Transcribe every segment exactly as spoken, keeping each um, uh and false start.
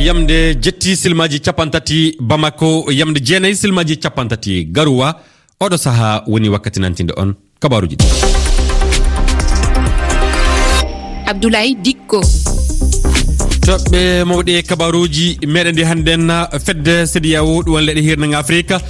Yamde jetti silmaaji cappanɗe tati Bamako, yamde jeenayi silmaaji cappanɗe tati Garoua. Oɗo sahaa woni wakkati nantinde on kabaaruuji ɗi. Abdoulaye Dikko. Toɓɓe mawɗe kabaaruuji meɗen ɗi hannden, fedde C D A O, ɗum woni leyɗe hiirnange Afrika,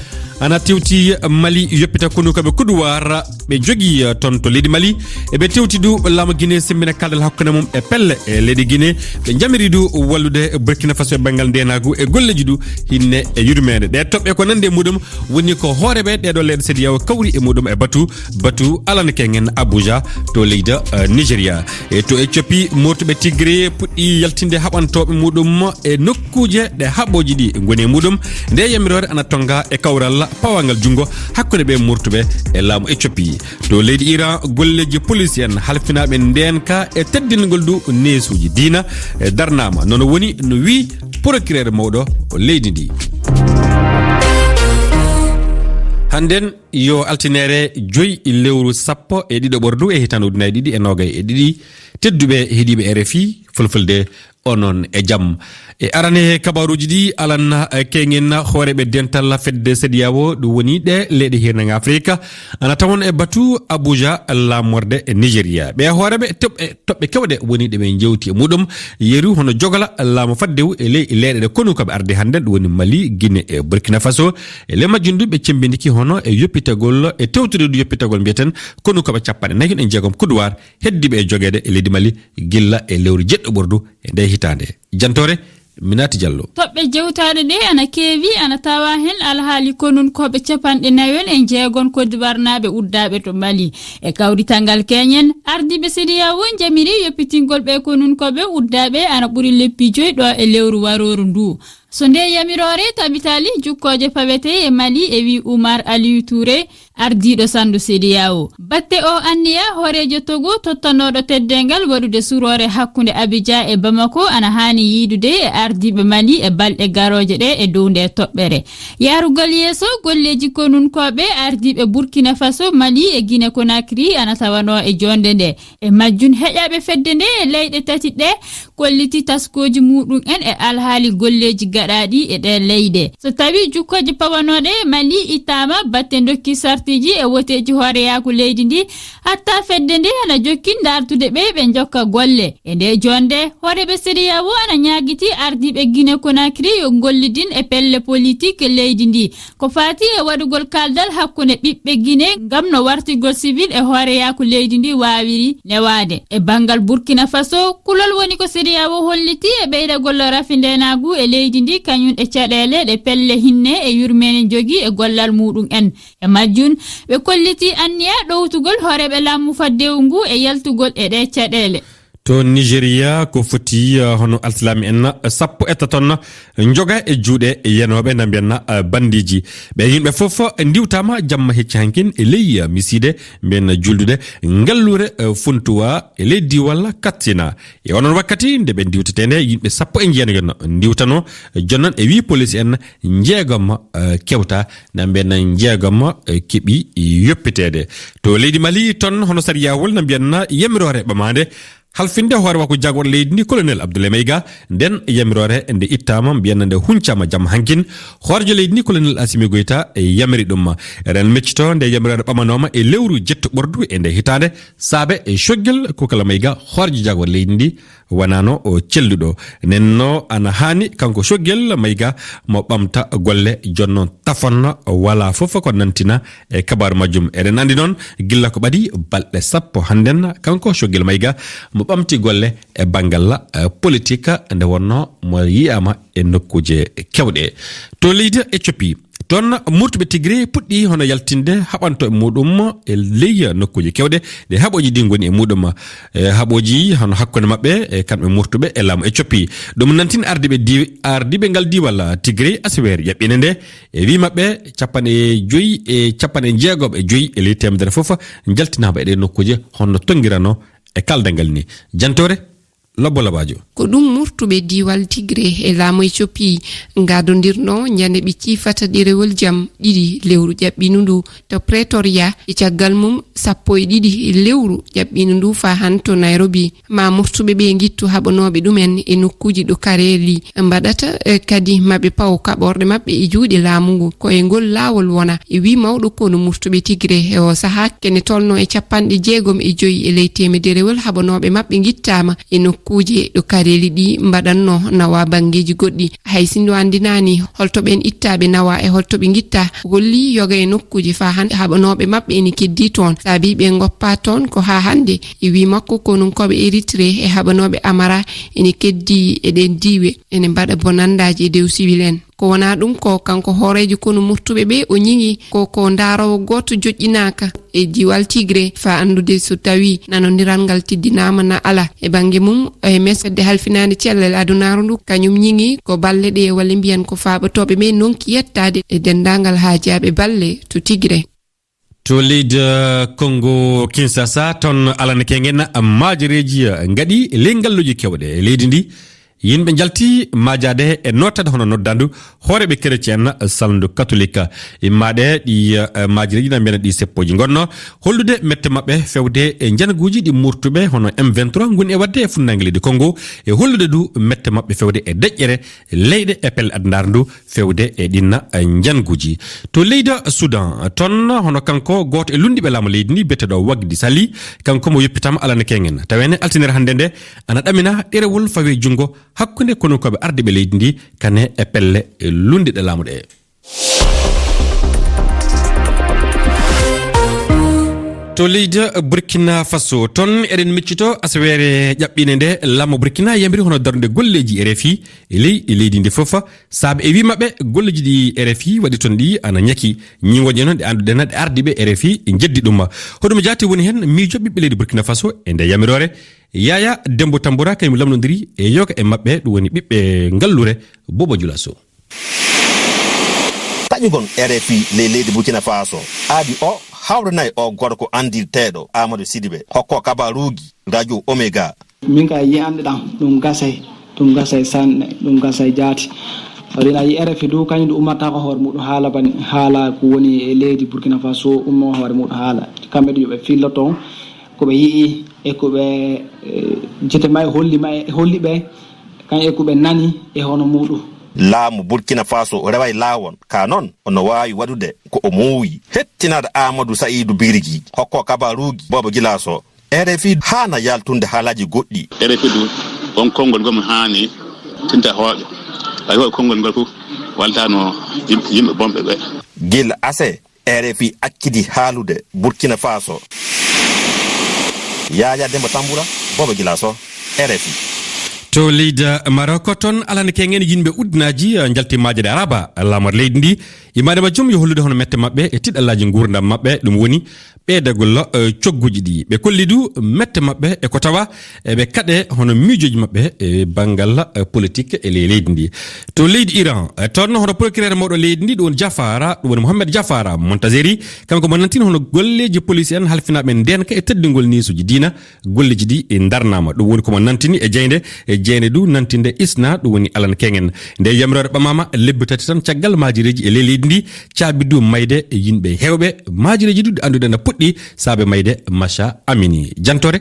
ana tewti Mali yoppita konu kaɓe kuduwaar. Ɓe jogii, eh, toon to leydi Mali. Eɓe tewti du laamu Guinée sembina kaldal hakkunde mum e pelle e leydi Guinée. Ɓe njamiri du wallude Burkina Faso e banngal ndeenaagu e golleeji du hinne e yurmeende. Ɗe toɓɓe ko nande e muɗum woni ko hooreeɓe ɗeeɗo leyɗe C D A O kawri e muɗum e batu, batu alana kengen Abuja to leydi, eh, Nigeria. E to Ethiopie, moortuɓe Tigre puɗɗi yaltinde haɓantooɓe muɗum e nokkuuje ɗe haɓooji ɗi ngoni e muɗum. Nde yamiroore ana tonga e kawral pawangal junngo hakkunde ɓe moortuɓe e laamu Ethiopie. To leydi Iran, golleeji police en halfinaaɓe ndeenka e teddingol du neesuuji diina, e darnaama. Nono woni no wii procureur mawɗo leydi ndi. Hannden yo altineere joyi lewru sappo e ɗiɗo ɓordu e hitaande ujunaaji ɗiɗi e noogay e ɗiɗi. Tedduɓe heɗiiɓe R F I Fulfulde, onon e jam. E arane he kabaaruuji ɗi, alan, eh, kengen hooreeɓe dental fedde C D A O, ɗum woni ɗe leyɗe hiirnange Afrika, ana tawon e batu Abuja, laamorde e Nigeria. Ɓe hooreeɓe toɓɓe, toɓɓe kewɗe woni ɗe ɓe jewti e muɗum. Yeru hono jogala laamu faddewu e ley leyɗe ɗe konu ko ɓe ardi hannde, ɗum woni Mali, Guinée e Burkina Faso. E ley majjum du ɓe cembindiki hono e yoppitagol, e tewtude du yoppitagol mbiyeten konu ko ɓe cappanɗe nayi e jeegom kuduwaar heddiiɓe e jogeede e leydi Mali gilla e lewru jeɗɗo ɓordu e nde hitaande. Jantoore, Minati Diallo. Toɓɓe jewtaaɗe ɗe ana keewi, ana tawa heen alhaali konunkooɓe capanɗe nayon e jeegon koddiwarnaaɓe uddaaɓe to Mali. E kawrital ngal keñen, ardiiɓe C D A O njamiri yoppitingol ɓe konunkooɓe uddaaɓe ana ɓuri leppi joyi ɗo e lewru warooru ndu. So nde yamiroore tabitaali, jukkooje pawetee e Mali e wi Oumar Aliou Touré, ardiiɗo sandu C D A O. Batte o anniya, hooreejo Togo tottanooɗo teddeengal waɗude suroore hakkunde Abidjan e Bamako ana haani yiidude e ardiiɓe Mali e balɗe garooje ɗe e dow nde toɓɓere. Yahrugol yeeso golleeji konunkooɓe, ardiiɓe Burkina Faso, Mali e Guinée Conakry ana tawanoo e joonde nde. E majjum, heƴaaɓe fedde nde e leyɗe tati ɗe kolliti taskooji muɗum en e alhaali golleeji gaɗaaɗi e ɗe leyɗe. So tawii jukkooje pawanooɗe e Mali ittaama, batte ndokki sartiiji e woteeji hooreyaaku leydi ndi, hatta fedde nde ana jokki ndaartude ɓe, ɓe njokka golle. E nde joonde, hooreeɓe C D A O ana ñaagiti ardiiɓe Guinée Conakry yo ngollidin e pelle politik leydi ndi. Ko faati e waɗugol kaldal hakkunde ɓiɓɓe Guinée ngam no wartirgol civil e hooreyaaku leydi ndi waawiri newaade. E banngal Burkina Faso, kulol woni ko C D A O holliti e ɓeydagol rafindeenaagu e leydi ndi, kañum e caɗeele ɗe pelle hinne e yurmeende njogii e gollal muɗum en. E majjum, ɓe kolliti anniya ɗowtugol hooreeɓe laamu faddewu ngu e yaltugol e ɗe caɗeele. To Nigeria, ko foti, eh, hono alsilaami en, eh, sappo e taton, eh, njoga e juuɗe yenooɓe na mbiyanna, eh, bandiiji. Ɓe yimɓe fof, eh, ndiwtaama jamma hecci hankin e ley, eh, misiide mbiyanna juldude ngalluure, eh, Funtuwa e ley diiwal Katsina. E onon wakkati nde ɓe ndiwtetee nde, yimɓe sappo e jeenayo no ndiwtano, eh, jonnon e wii police en njeegom, eh, kewta, na mbiyanna njeegom, eh, keɓi yoppiteede. To leydi Mali toon, hono sariyawol na mbiyanna yamiroore ɓamaande halfinde hoore makko jagorɗo leydi ndi, Colonel Abdoulaye Maïga. Nden yamiroore nde ittaama, mbiyanna nde huncama jamma hankin. Hoorejo leydi ndi, Colonel Assimi Goïta, e yamiri ɗum. Eɗen meccito nde yamiroore ɓamanooma e lewru jeɗɗo ɓordu e nde hitaande, saabe e coggel Kokala Maïga, hoorejo jagorɗo leydi ndi, wanaano o celluɗo. Nenno ana haani kanko coggel Maïga mo ɓamta golle, jonnon tafon wala fof ko nantina e kabaaru majjum. Eɗen anndi noon, gilla ko ɓadi balɗe sappo hannden, kanko Choguel Maïga mo ɓamti golle e banngal, eh, politik, nde wonno mo yiyaama e nokkuuje kewɗe. To leydi Ethiopie, toon murtuɓe Tigré puɗɗi hono yaltinde haɓanto e muɗum e ley nokkuuje kewɗe ɗe haɓooji ɗi ngoni e muɗum. E haɓooji hono hakkunde maɓɓe e kamɓe murtuɓe e laamu Ethiopie. Ɗum nantin ardiiɓe di-, ardiiɓe ngal diiwal Tigré Asiweer ƴaɓɓine nde. E wii maɓɓe, capanɗe joyi e capanɗe jeegom e joyi e ley teemedere fof njaltinaama e ɗee nokkuuje, honno tonngirano e kaldal ngal ni. Jantoore, Lobbo Labaajo. Ko ɗum murtuɓe diiwal Tigre e laamu Ethiopie ngaadondirno ñande ɓe ciifata ɗerewol jam ɗiɗi lewru ƴaɓɓindu ndu to Pretoria. E caggal mum, sappo e ɗiɗi lewru ƴaɓɓindu ndu faa han to Nairobi, ma murtuɓe ɓe ngittu haɓanooɓe ɗumen e nokkuuji ɗo kareeli mbaɗata, e kadi ma ɓe pawo kaɓorɗe maɓɓe e juuɗe laamu ngu. Ko e ngol laawol wona, e wii mawɗo konu murtuɓe Tigre e o sahaa, kene tolno e capanɗe jeegom e joyi e ley teemederewol haɓanooɓe maɓɓe ngittaama e nokkuuje ɗo kareeli ɗi mbaɗatno nawa banngeeji goɗɗi. Hay si ndu anndinaani holto ɓeen ittaaɓe nawa e holto ɓe ngitta, holli yoga e nokkuuje faa hannde haɓanooɓe maɓɓe ene keddii toon. Saabii ɓe ngoppaa toon ko haa hannde, e wii makko konunkooɓe Eritree e haɓanooɓe Amara ene keddii e ɗeen diiwe, ene mbaɗa bonanndaaji e dow siwil en. Ko wonaa ɗum, ko kanko hooreejo konu murtuɓe ɓe o ñiŋi ko, ko ndaaroowo gooto joƴƴinaaka e diiwal Tigre faa anndude so tawii nanondiral ngal teddinaama na alaa. E bannge mum, O M S, fedde halfinaande cellal adunaaru ndu, kañum ñiŋi ko balle ɗe, walla mbiyen ko faaɓotooɓe ɓe, ndonki yettaade e denndaangal haajaaɓe balle to Tigre. To leydi, eh, Kongo Kinshasa, toon alanakeeŋen maajareeji, eh, ngaɗi ley ngalluuje keewɗe e leydi ndi. Yimɓe njalti maajaade e nootaade hono noddaandu hooreeɓe kerecen salndu katolik. Immaaɗe ɗi, eh, maajareeji na mbiyana ɗi seppooji ngonno hollude mette maɓɓe fewde e njanguuji ɗi murtuɓe hono M vingt-trois ngoni e waɗde e funnaange leydi Kongo, e hollude du mette maɓɓe fewde e deƴƴere leyɗe e pelle adunaaru ndu fewde e ɗin, eh, njanguuji. To leydi Sudan, toon hono kanko gooto e lunndiiɓe laamu leydi ndi, biyeteeɗo Wagdi Sali, kanko mo yoppitaama alanakeeŋen. Taweene altinere hannde nde ana ɗamina ɗerewol fawi junngo hakkunde konunkooɓe ardiiɓe leydi ndi kane e pelle, eh, lunndiiɗe laamu ɗe. To leydi Burkina Faso, toon eɗen miccito asaweere ƴaɓɓiinde nde, laamu Burkina yamiri hono darnude golleeji R F I e ley, e leydi ndi fof. Saabe e wii maɓɓe, golleeji ɗi R F I waɗi toon ɗi ana ñaki. Ñiŋooje noon ɗe annduɗen ɗe ardiiɓe R F I njeddi ɗum. Hoɗum jaati woni heen miijo ɓiɓɓe leydi Burkina Faso e nde yamiroore? Yaya Dembo Tambura kañum lamndondiri e yoga e maɓɓe, ɗum woni ɓiɓɓe ngallure Bobo Julaso. Taƴugol R F I ley leydi Burkina Faso, aadi o hawrinayi o gorko anndirteeɗo Amadou Sidibe, hokko kabaruuji Radio Omega. Min ka yi'ande ɗam, ɗum gasay, ɗum gasay sanne, ɗum gasay jaati. Sabi a yi'i R F I du, kañum du ummata ko hoore muɗum haala ban, haala ko woni e leydi Burkina Faso, ummo hoore muɗum haala. Kamɓe du yo ɓe fillo toon ko ɓe yi'i e ko ɓe, eh, jete may holli may, holli ɓe, kañum e ko ɓe nani e hono muɗum. Laamu Burkina Faso reway laawol, ka noon ono waawi waɗude ko o muuyi. Hettinaade Amadou Saïdou Birigui, hokko kabaruuji Bobo Julaso. R F I haana yaltunde haalaaji goɗɗi. R F I du, on konngol ngol mo haani tinta hooƴo. Ay, o konngol ngol fof waltano yim-, yimɓe bonɓe ɓe. Gila ase, R F I accidi haalude Burkina Faso. Yaya Demba Tambura, Bobo Julaso, R F I. To leydi Maroko, toon alanakeeŋen yimɓe uddinaaji, eh, njalti maajaade Rabat, laamor leydi ndi. Imaade majjum yo hollude hono mette maɓɓe e tiɗallaaji nguurndam maɓɓe, ɗum woni ɓeydagol, eh, cogguuji ɗi. Ɓe kolli du mette maɓɓe e ko tawa eɓe kaɗe hono miijooji maɓɓe e banngal, eh, politik e ley leydi ndi. To leydi Iran, eh, toon hono procureur mawɗo leydi ndi, ɗum woni Jafara, ɗum woni Mohamed Jafara Montazeri, kanko mo nantini hono golleeji police en halfinaaɓe ndeenka e teddingol neesuuji diina, golleeji ɗi e ndarnaama. Ɗum woni ko mo nantini e jeynde, e jeynde du nantinde ISNA, ɗum woni alanakeeŋen. Nde yamiroore ɓamaama lebbi tati tan caggal maajireeji e ley leydi ndi, caabi du mayde yimɓe heewɓe, maajireeji du ɗi annduɗen na puɗɗi saabe mayde Masha Amini. Jantore,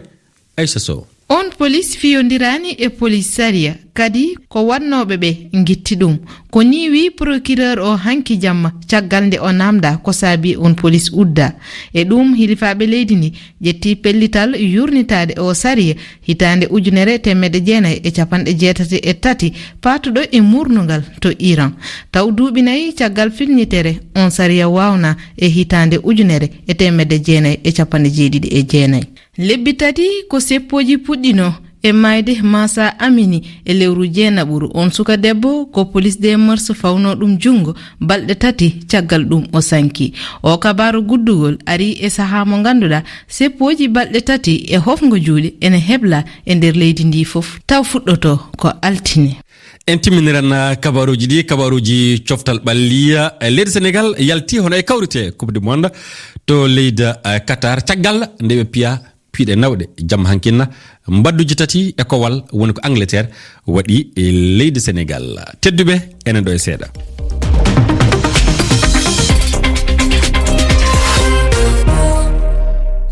Aisha Sow. On polis fiyondiraani e polis sariya, kadi ko waɗnooɓe ɓe ngitti ɗum. Ko nii wii procureur o hanki jamma, caggal nde o naamndaa ko saabi on polis uddaa. E ɗum, hilifaaɓe leydi ndi ƴetti pellital yurnitaade o sariya hitaande ujunere e teemedde jeenayi e capanɗe jeetati e tati, paatuɗo e murnungal to Iran. Taw duuɓi nayi caggal filñitere, on sariya waawnaa e hitaande ujunere e teemedde jeenayi e capanɗe jeeɗiɗi e jeenayi. Lebbi tati ko seppooji puɗɗino e maayde Masa Amini e lewru jeenaɓuru. On suka debbo ko police des mœurs fawno ɗum junngo balɗe tati caggal ɗum o sanki. O kabaaru guddugol ari e sahaa mo ngannduɗaa seppooji balɗe tati e hofngo juuɗe ene hebla e nder leydi ndi fof. Taw fuɗɗoto ko altine. En timminiran, ah, kabaruuji ɗi, kabaruuji coftal ɓalli, ah, leydi Senegal yalti hono e kawrite Coupe du Monde to leydi, ah, Qatar, caggal nde ɓe piya piɗe nawɗe jamma hankinna, mbadduji tati e kowal woni ko Angleterre waɗi e leydi Senegal. Tedduɓe, enen ɗo e seeɗa.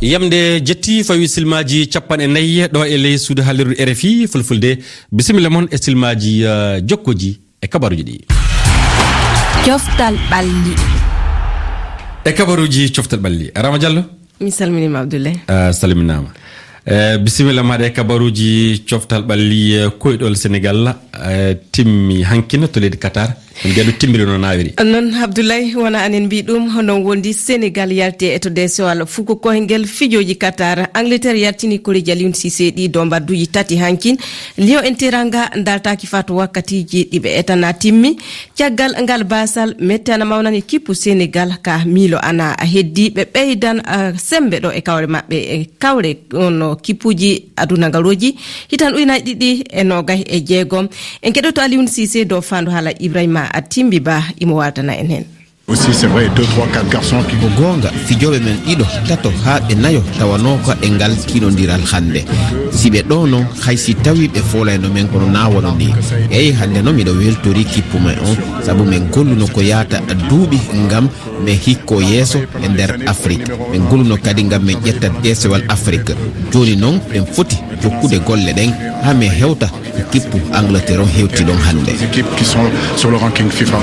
Yamde jetti fawi silmaaji capanɗe nayi ɗo e ley suudu haalirdu R F I Fulfulde. Bisimilla mon e silmaaji, eh, jokkoji e kabaruji ɗi. Coftal ɓalli. E kabaruji coftal ɓalli. Rama Diallo? Mi salminiima, Abdoulaye. A salminaama. Eh, bisimilla maaɗa e kabaruji coftal ɓalli, eh, koyɗol Senegal, eh, timmi hankina to leydi Qatar. Mbiya ɗo timmiri no naawiri. Noon, Abdoulaye, wona anen mbi ɗum, hono wondi Senegal yalti e to deesewal fuku koyngel fijooji Qatar. Angleterre yaltini koreeji Aliou Cissé ɗi dow mbarduuji tati hankin. Lion en Teranga ndaltaaki faa to wakkatiiji ɗi ɓe etana timmi. Caggal ngal baasal, mette ana mawnani kippu Senegal ka miilo ana heddi. Ɓe ɓeydan, ah, sembe ɗo e kawre maɓɓe, e kawre on kippuuji aduna ngarooji. Hitan ujunaaji ɗiɗi e noogay e jeegom. En keɗoto Aliou Cissé dow faandu haala Ibrahima Timbi Ba, imo waaltana en heen. Aussi, c'est vrai, deux, trois, quatre garçons qui Ko goonga, fijooɓe men ɗiɗo, tato haa ɓe nayo tawanooka e ngal tiiɗondiral hannde. Si ɓe ɗo noon, hay si tawii ɓe foolayno men kono naa wano nii. Eey, hannde noon miɗo weltori kippu men on, sabu men golluno ko yaata duuɓi ngam men hikko yeeso e nder Afrik. Men golluno kadi ngam men ƴetta deesewal Afrik. Jooni noon, men foti jokkude golle ɗen haa men hewta e kippu Angleterre on hewti ɗon hannde. Les équipes qui sont sur le ranking fifa.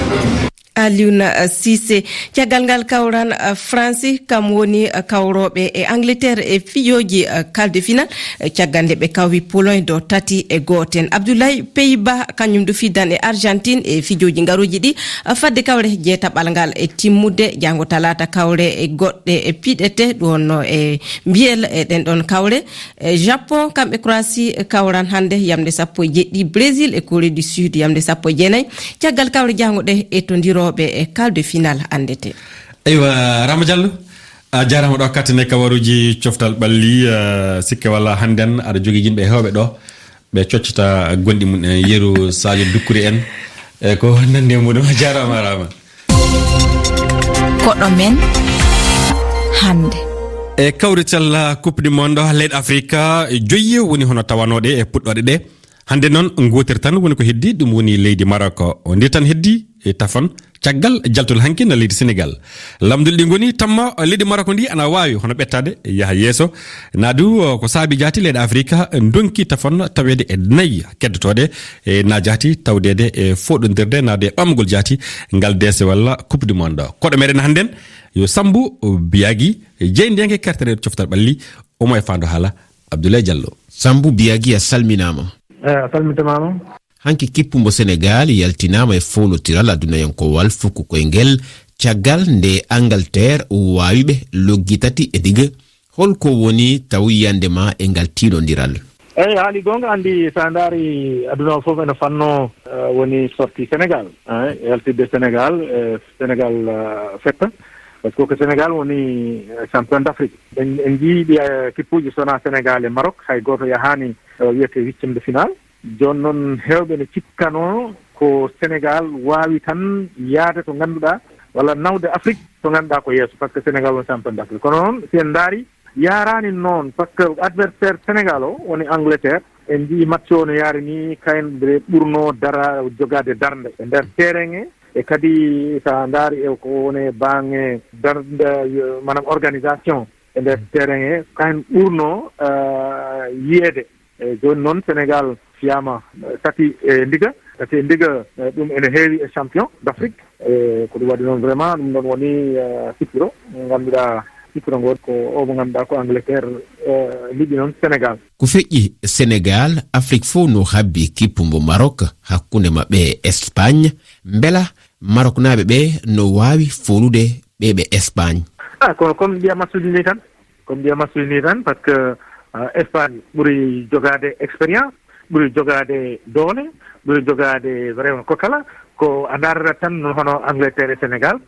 Alioune Cissé. Caggal ngal kawran, eh, France, kam woni, eh, kawrooɓe e Angleterre e fijooji, eh, quart de finale, eh, caggal nde ɓe kawri Pologne dow tati e gooten. Abdoulaye, Pays-Bas, kañum du fiddan e Argentine e fijooji ngarooji ɗi, eh, fadde kawre jeetaɓal ngal e timmude. Janngo talaata kawre e goɗɗe e piɗete, ɗum wonno e mbiyel e ɗen ɗon kawre. E Japon, kamɓe Croatie, e kawran hannde yamde sappo e jeɗɗi, Brésil e Corée du Sud yamde sappo e jeenayi. Caggal kawre jahango ɗe e to ndirooɓe e quart de finale anndete. Eywa, Rama Diallo, a jaaraama ɗo kattane kabaruuji coftal ɓalli, eh, sikke walla hannden aɗa jogii yimɓe heewɓe ɗo, ɓe coccata gonɗi mum en, yeru Sadio Dukkuri en, e ko nanndi e muɗum. A jaaraama, Rama. Koɗo men hannde. E kawrital Coupe du Monde leyɗe Afrika, joyi woni hono tawanooɗe e puɗɗooɗe ɗe. Hannde noon, gootel tan woni ko heddi, ɗum woni leydi Maroc. O nde tan heddi e tafon caggal jaltol hanki na leydi Senegal. Lamndulɗi ngoni tamma leydi Maroc ndi ana waawi hono ɓettaade yaha yeeso. Naa du, o, ko saabi jaati leyɗe Afrika ndonki tafon taweede e nayi keddotooɗe, e na jaati tawdeede e fooɗondirde, naade e ɓamgol jaati ngal deese walla Coupe du Monde. Koɗo meɗen hannden yo Sambu Biyagi, jeyndeenke kertere coftal ɓalli, omo e faando haala Abdoulaye Diallo. Sambu Biyagi, a salminaama. Eh, a salmitamaama. Hanki kippu mbo Senegal yaltinaama e fowlotiral adunayankowal fuku koyngel caggal nde Angleterre waawi ɓe loggi tati e diga. Holko woni taw yiyannde ma e ngal tiiɗondiral? Eyi, haali goonga, anndi so a ndaari aduna o fof ene fanno, eh, woni sorti Senegal, eh, yaltidde Senegal, eh, Senegal, eh, fetta. Parce que ko Senegal woni, eh, champion d'Afrique. En, en njii ɗi, eh, kippuuji so wonaa Senegal e Maroc, hay gooto yahaani, eh, wiyetee huitième de finale. Jooni noon, heewɓe ne cikkanoo ko Senegal waawi tan yahde to ngannduɗaa, walla nawde Afrique to ngannduɗaa ko yeeso, par ce que Senegal woni champion d'Afrique. Kono noon, si en ndaari, yahraani noon, par ce que adversaire Senegal o woni Angleterre. En njii match o no yahri ni, kayen ɓe ɓurnoo dara, jogaade darnde e nder terrain he, e kadi so a ndaari e ko woni e baaŋe darnde, maanaam organisation e nder terrain he, kayen ɓurnoo, eh, yiyeede. E jooni noon, Senegal fiyaama, eh, tati e ndiga, tati e ndiga, eh, ɗum ene heewi e champion d'Afrique. E ko ɗum waɗi noon, vraiment, ɗum ɗoon woni, eh, sikkiro, ngannduɗaa sikkiro ngoo ko o mo ngannduɗaa ko Angleterre, eh, liɓi noon Senegal. Ko feƴƴi Senegal, Afrik fof no habbi kippu mbo Maroc hakkunde maɓɓe e Espagne. Mbela Maroknaaɓe ɓe no waawi folude ɓe ɓe Espagne? Ah, kono comme mbiya match uji ni tan. Ko mbiya match uji ni tan, par ce que, ah, Espagne ɓuri jogaade expérience, ɓuri jogaade doole, ɓuri jogaade vraiment ko kala. Ko a ndaarata tan hono Angleterre e Senegal.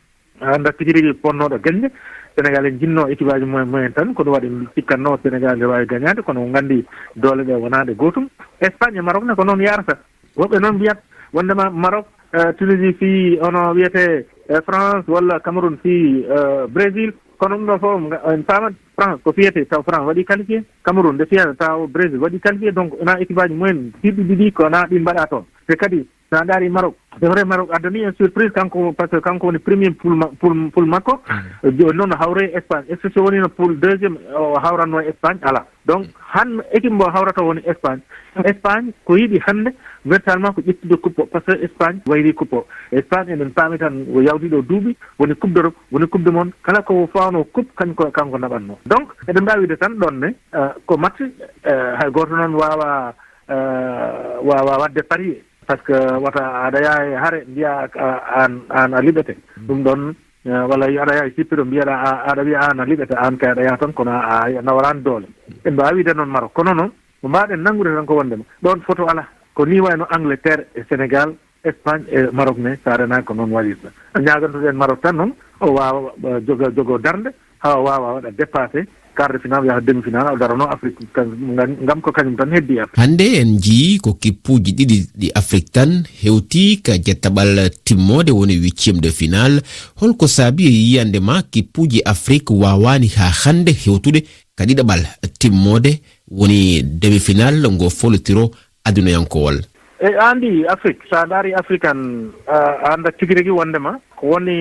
A annda tigi rigi ponnooɗo gañde. Senegal en jinnoo équipe aji mumen, mumen tan. Ko ɗum waɗi cikkatnoo Senegal ne waawi gañaade, kono o nganndi doole ɗe wonaa ɗe gootum. Espagne e Maroc ne ko noon yahrata. Woɓɓe noon mbiyat wonndema Maroc, eh, Tunisie fii hono wiyetee, eh, France walla Cameroun fii, eh, Brésil. Kono ɗum ɗo fof nga-, en paamat France ko fiyete taw France waɗi qualifié, Cameroun nde fiyata taw Brésil waɗi qualifié. Donc wona équipe aji mumen hiɗɗi ɗiɗi ko wona ɗin mbaɗa toon. Te kadi sa ndaari Maroc, c'est vrai Maroc addani en surprise kanko, parce que kanko woni premier poule ma- poule poule makko. Jooni noon hawre Espagne, est ce que so wonino poule deuxième o hawranno Espagne? Ala. Donc han équipe mbo hawrata woni Espagne. Espagne ko yiɗi hannde véritablement ko ƴettude coupe o, parce que Espagne wayri coupe o. Espagne eɗen paami tan o yawti ɗo duuɓi, woni coupe d'Europe, woni coupe du monde, kala ko fawno coupe kanko kanko naɓatno. Donc eɗen mbawide tan ɗon ne, euh, ko match, euh, hay goto noon wawa, euh, wawa wadde pari, parce que wata aɗa yaha e hare mbiya, euh, an an a liɓete. Ɗum ɗon, euh, walla aɗa yaha e sippiɗo mbiyaɗa a- aɗa wiya an a liɓete, an kay aɗa yaha tan kono a a- nawarani doole. En mbawi wide noon Maroc, kono noon ko mbawɗen nanngude tan ko wondema ɗon photo ala. Ko ni wayno Angleterre e Sénégal, Espagne e Maroc ne, sa renaki ko noon waɗirta. Ñagantoɗen Maroc tan noon o wawa, euh, joga jogo darde, ha o wawa waɗa dépassé quart de finale yaha demi finale, o darano Afrique kan- ngam ngam ko kañum tan heddi Afrique. Hannde en njii ko kippuuji ɗiɗi ɗi Afrik tan hewti ka jettaɓal timmoode, woni huitième de finale. Holko saabi e yiyande ma kippuuji Afrik waawaani haa hannde hewtude ka ɗiɗaɓal timmoode, woni demi-finale, ngo follitiro adunayankowal? E, a andi Afrique, sa ndaari African, a, a anda tigi rigi wondema ko woni,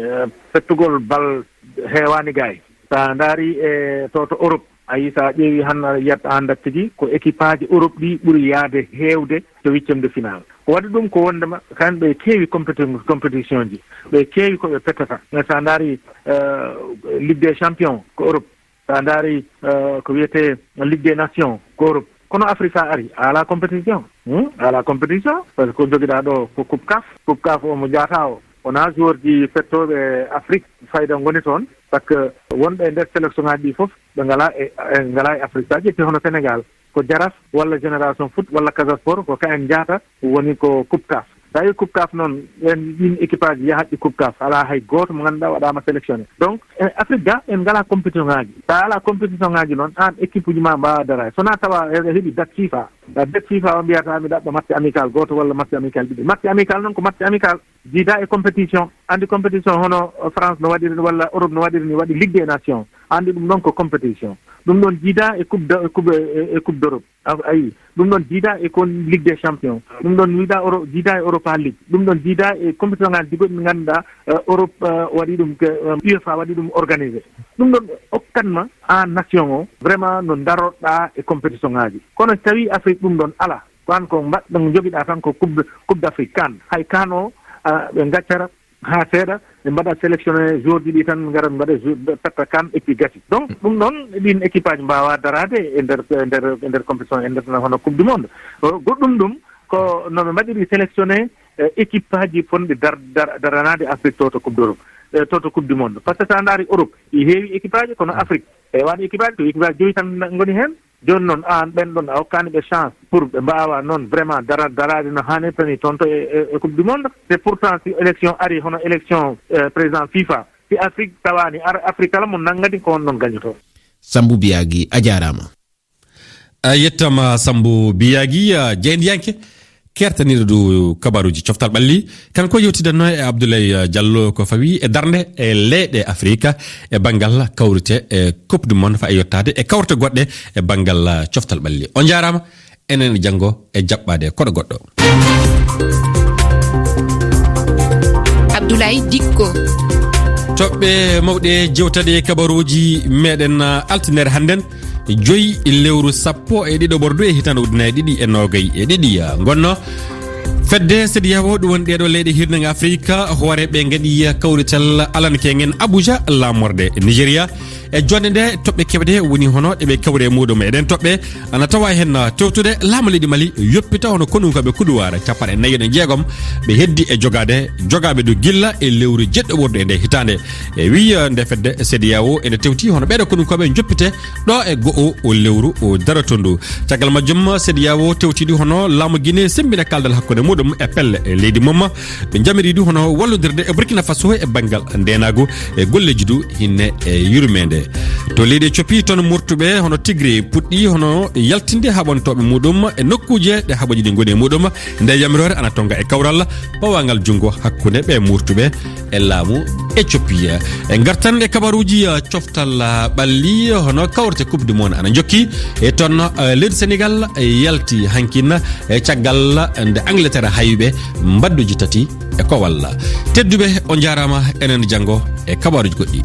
eh, fettugol bal heewani gaay. Sa ndaari e to, to Europe, a yi sa ƴeewi han a yiyat a anda tigi ko équipe aji Europe ɗi ɓuri yaade heewde to huitième de finale. Ko waɗi ɗum ko wondema kamɓe keewi compéti- compétition ji, ɓe keewi ko ɓe pettata. Mais sa ndaari, eh, Ligue des Champions ko Europe. Sa ndaari, eh, ko wiyete Ligue des Nations ko Europe. Kono Afrique sa ari, a ala compétition. Hmm? A ala compétition, parce que ko jogiɗa ɗo ko Coupe caf. Coupe caf o mo jaata o, wona joueur ji fettoɓe Afrique fayda ngoni toon, parce que wonɓe e nder sélection ngaji ɗi fof, ɓe ngala e, e ngala e Afrique. Sa ƴetti hono Sénégal, ko Jaraaf walla Génération Foot walla Casa Sport, ko ka en jaata woni ko Coupe caf. Tawi Coupe caf noon, ɓen, ɗin équipe aji yahatɗi Coupe caf, alaa hay gooto mo ngannduɗaa waɗaama sélectionné. Donc, e Afrique ga, en ngalaa compétition ngaji. So a alaa compétition ngaji noon, aan équipe uji ma mbaawa daraade. So wonaa tawa eɗa heɓi date fifa. Date fifa o mbiyata mi ɗaɓɓa match amical gooto walla match amical ɗiɗi. Match amical noon ko match amical. Jiida e compétition. Anndi compétition hono France no waɗiri walla Europe no waɗiri ni, waɗi Ligue des Nations. Anndi ɗum noon ko compétition. Ɗum ɗoon jiida e coupe de, e coupe, e, e coupe d'Europe. A, ayi, ɗum ɗoon jiida e kon Ligue des Champions. Ɗum ɗoon wiida Euro-, jiida e Europa League. Ɗum ɗoon jiida e compétition ngaji ɗi goɗɗi ɗi ngannduɗaa, eh, Europe, eh, waɗi ɗum ke, eh, UEFA waɗi ɗum organisé. Ɗum ɗoon okkan ma aan nation o, vraiment no daroɗaa e compétition ngaji. Kono so tawi Afrique ɗum ɗoon ala, ko aan ko mbaɗ-, ɗo jogiɗaa tan ko coupe, coupe d'Afrique, kan. Hay kan o, ah, ɓe ngaccara haa seeɗa, ɓe mbaɗa sélectionné joueur ji ɗi tan, ngara mbaɗa jou-, petta kan, et puis gasi. Donc, ɗum ɗoon, ɗin équipe aji mbaawa daraade e nder, e nder, e nder compétition, e nder hono Coupe du Monde. O, goɗɗum ɗum, ko no ɓe mbaɗiri sélectionné, eh, équipe aji fonɗi dar-, dar-, daranaade Afrique to, to Coupe d'Europe, eh, to, to Coupe du Monde. Parce que so a ndaari Europe, ɗi heewi équipe aji, kono Afrique, heewaani équipe aji, ko équipe aji joyi tan ngoni heen. Jooni noon, aan ɓen ɗon a okkaani ɓe chance pour ɓe mbaawa noon vraiment dara-, daraade no haanirta ni toon to e, e, e Coupe du Monde. Te pourtant, si élection ari, hono élection, eh, président fifa, si Afrique tawaani, ar-, Afrique kala mo nanngani ko on ɗon gañoto. Sambu Biyagi, a jaaraama. A yettama Sambu Biyagi, a jeydiyanke. Kertaniiɗo ɗo kabaruuji coftal ɓalli, kanko yewtidanno e Abdoulaye Diallo ko fawi e darnde e leyɗe Afrika e banngal kawrite e Coupe du Monde, fa e yottaade e kawrite goɗɗe e banngal coftal ɓalli. On njaaraama, enen janngo e jaɓɓaade koɗo goɗɗo. Abdoulaye Dikko. Toɓɓe mawɗe jewtaɗe kabaruuji meɗen, uh, altinere hannden, joyi lewru sappo e ɗiɗo ɓordu e hitaande ujunnaji ɗiɗi e noogay e ɗiɗi, uh, ngonno. Fedde CEDEAO, ɗum woni ɗeɗo leyɗe hirnange Afrika, hooreɓe ngaɗi kawrital alanke ngen Abuja, laamorde Nigeria. E jonde nde, toɓɓe kewɗe woni hono ɗe ɓe kawri e muɗum. Eɗen toɓɓe ana tawa heen tewtude laamu leydi Mali yoppita hono konunkooɓe Kuduwaar capanɗe nayi e jeegom ɓe heddi e jogaade, jogaaɓe ɗo gilla e lewru jeɗɗo ɓordu e nde hitaande. E wi, eh, nde fedde CEDEAO ene tewti hono ɓeɗo konunkooɓe joppite ɗo e go'o o lewru o daroto ndu. Caggal majjum, CEDEAO tewtidi hono laamu Guinée sembina kaldal hakkunde muɗum e pelle e leydi mum. Ɓe jamiriɗi hono wallodirde e Burkina Faso e banngal ndeenaagu e golleeji du hinne e yurmeende. To leydi Éthiopie, toon murtuɓe hono Tigré puɗɗi hono yaltinde haɓantooɓe muɗum e nokkuuje ɗe haɓaji ɗi ngoni e muɗum. Nde yamiroore ana tonga e kawral pawangal junngo hakkunde ɓe murtuɓe e laamu Ethiopie. E ngartan e kabaruuji, eh, coftal, eh, ɓalli, hono kawrete Coupe du Monde ana jokki. E toon, eh, leydi Sénégal, eh, yalti hankin, eh, caggal nde Angleterre hawiɓe mbadduji tati e kowal. Tedduɓe, on njaaraama, enen janngo e kabaruuji goɗɗi.